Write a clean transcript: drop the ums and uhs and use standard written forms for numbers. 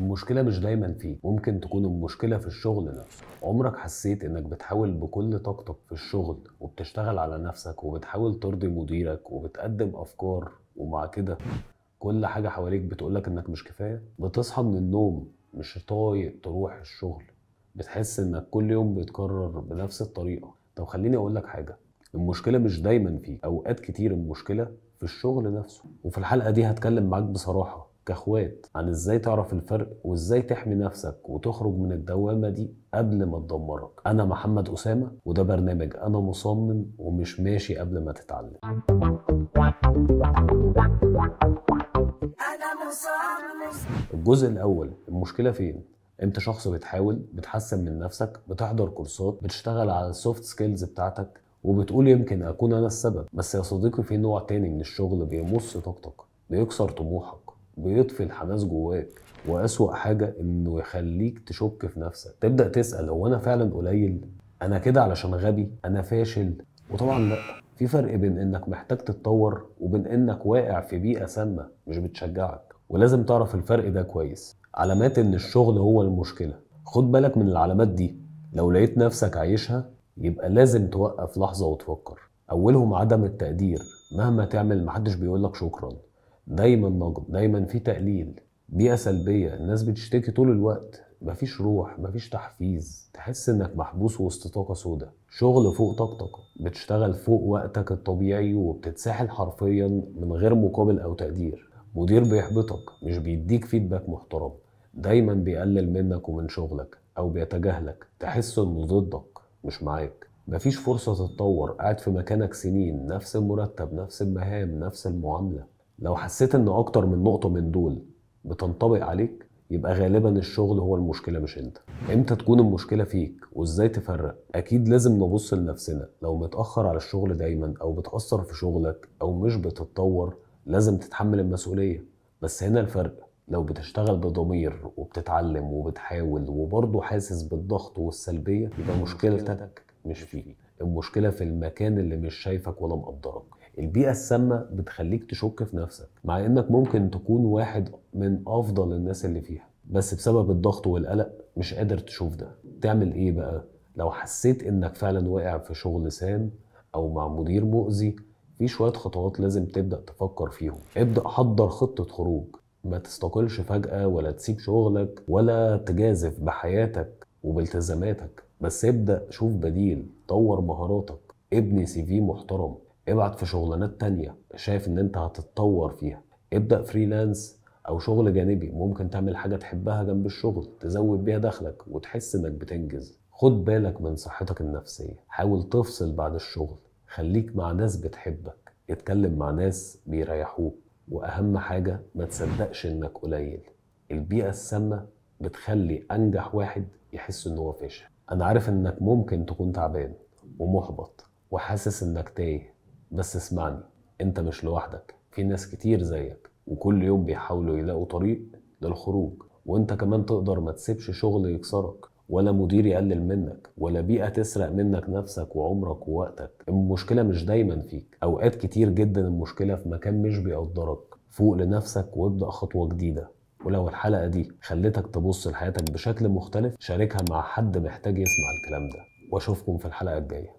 المشكلة مش دايما فيك، ممكن تكون المشكلة في الشغل نفسه. عمرك حسيت انك بتحاول بكل طاقتك في الشغل وبتشتغل على نفسك وبتحاول ترضي مديرك وبتقدم افكار، ومع كده كل حاجة حواليك بتقولك انك مش كفاية؟ بتصحى من النوم مش طايق تروح الشغل، بتحس انك كل يوم بيتكرر بنفس الطريقة. طب خليني اقولك حاجة، المشكلة مش دايما فيك، اوقات كتير المشكلة في الشغل نفسه. وفي الحلقة دي هتكلم معاك بصراحة كاخوات عن ازاي تعرف الفرق وازاي تحمي نفسك وتخرج من الدوامة دي قبل ما تدمرك. انا محمد أسامة، وده برنامج انا مصمم ومش ماشي قبل ما تتعلم. الجزء الاول، المشكلة فين؟ انت شخص بتحاول، بتحسن من نفسك، بتحضر كورسات، بتشتغل على ال soft skills بتاعتك، وبتقول يمكن اكون انا السبب. بس يا صديقي، في نوع تاني من الشغل بيمص طاقتك، بيكسر طموحك، بيطفي الحماس جواك، وأسوأ حاجة إنه يخليك تشك في نفسك، تبدأ تسأل هو أنا فعلا قليل؟ أنا كده علشان غبي؟ أنا فاشل؟ وطبعا لأ، في فرق بين إنك محتاج تتطور وبين إنك واقع في بيئة سامة مش بتشجعك، ولازم تعرف الفرق ده كويس. علامات إن الشغل هو المشكلة، خد بالك من العلامات دي، لو لقيت نفسك عايشها يبقى لازم توقف لحظة وتفكر. أولهم عدم التقدير، مهما تعمل محدش بيقولك شكرا، دايما نقد، دايما في تقليل، بيئة سلبية، الناس بتشتكي طول الوقت، مفيش روح، مفيش تحفيز، تحس انك محبوس وسط طاقة سودة، شغل فوق طاقتك، بتشتغل فوق وقتك الطبيعي وبتتسحل حرفيا من غير مقابل او تقدير، مدير بيحبطك، مش بيديك فيدباك محترم، دايما بيقلل منك ومن شغلك او بيتجاهلك، تحس انه ضدك مش معاك، مفيش فرصة تتطور، قاعد في مكانك سنين، نفس المرتب، نفس المهام، نفس المعاملة. لو حسيت ان اكتر من نقطة من دول بتنطبق عليك يبقى غالبا الشغل هو المشكلة مش انت. امتى تكون المشكلة فيك وازاي تفرق؟ اكيد لازم نبص لنفسنا، لو متأخر على الشغل دايما او بتأثر في شغلك او مش بتتطور لازم تتحمل المسؤولية. بس هنا الفرق، لو بتشتغل بضمير وبتتعلم وبتحاول وبرضه حاسس بالضغط والسلبية يبقى مشكلتك مش فيك، المشكلة في المكان اللي مش شايفك ولا مقدرك. البيئة السامة بتخليك تشك في نفسك، مع انك ممكن تكون واحد من افضل الناس اللي فيها، بس بسبب الضغط والقلق مش قادر تشوف ده. تعمل ايه بقى؟ لو حسيت انك فعلا واقع في شغل سام او مع مدير مؤذي، في شوية خطوات لازم تبدأ تفكر فيهم. ابدأ حضر خطة خروج، ما تستقلش فجأة ولا تسيب شغلك ولا تجازف بحياتك وبالتزاماتك، بس ابدأ شوف بديل، طور مهاراتك، ابني CV محترم، ابعت في شغلانات تانية شايف ان انت هتتطور فيها، ابدأ freelance او شغل جانبي، ممكن تعمل حاجة تحبها جنب الشغل تزود بيها دخلك وتحس انك بتنجز. خد بالك من صحتك النفسية، حاول تفصل بعد الشغل، خليك مع ناس بتحبك، اتكلم مع ناس بيريحوك، واهم حاجة ما تصدقش انك قليل. البيئة السامة بتخلي انجح واحد يحس ان هو فاشل. انا عارف انك ممكن تكون تعبان ومحبط وحاسس انك تايه، بس اسمعني، انت مش لوحدك، في ناس كتير زيك وكل يوم بيحاولوا يلاقوا طريق للخروج، وانت كمان تقدر. ما تسيبش شغل يكسرك، ولا مدير يقلل منك، ولا بيئة تسرق منك نفسك وعمرك ووقتك. المشكلة مش دايما فيك، اوقات كتير جدا المشكلة في مكان مش بيقدرك. فوق لنفسك وابدأ خطوة جديدة. ولو الحلقة دي خلتك تبص لحياتك بشكل مختلف، شاركها مع حد محتاج يسمع الكلام ده، واشوفكم في الحلقة الجاية.